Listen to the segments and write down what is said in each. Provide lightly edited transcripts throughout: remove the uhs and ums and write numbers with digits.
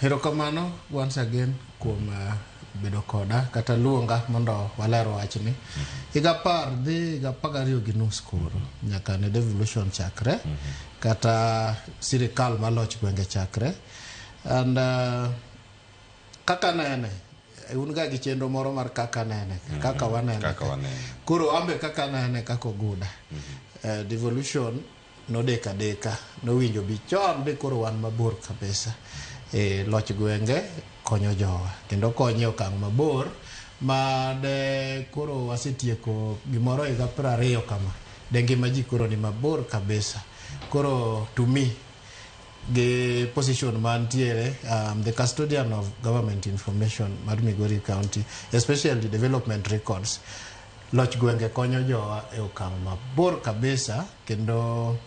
Erokamano once again kuom bedo koda kata luonga mondo waler wachni. Higa 10 dhi higa 12.5 koro nyaka ne devolution chakre kata sirikal maloch gwenge chakre and kaka nene un ga gi chenro moro mar kaka nene kaka wanene Kaka wanene. Koro ambe kaka nene kaka oguda devolution nodeko adeka nowinjo bi chon de koro wan mabor kabisa. Loch gwenge konyo jowa kendo konyo e okang' mabor ma de koro wasetieko gimoro higa 20 kama de ngima ji koro ni mabor kabisa. Koro to me gi position mantiere, the custodian of government information mar Migori County, especially development records, loch gwenge konyo jowa e okang' mabor kabisa kendo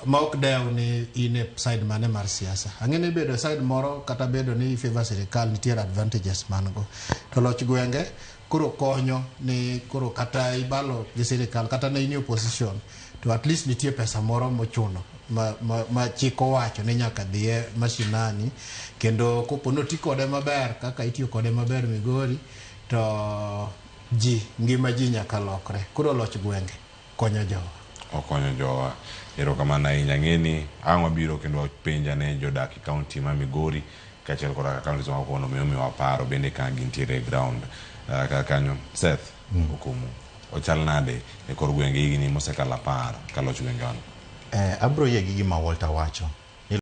ma ok dew ni in e side mane mar siasa. Ang'e ni bedo e side moro kata bedo ni favor sirikal nitiere advantages man go. To loch gwenge koro konyo ni koro kata ibalo gi sirikal kata ne in e opposition to at least nitie pesa moro mochuno ma chik owacho ni nyaka dhiye mashinani kendo kopo ni oti kode maber kaka itiyo kode maber Migori to ji ngima ji nyaka lokre. Koro loch gwenge konyo jowa. Okonyo jowa. Erokamano ahinya. Ng'eni ang' wabiro kendo wapenj ane jodak e kaunti ma Migori kaachiel koda ka counties mamoko mondo mi omiwa paro bende ka gintiere e ground kaka kanyo. Seth Okumu, ochal nade e kor gwenge higni mosekalo 10 ka loch gwenge wan? Abro yie gi gima Walter wacho.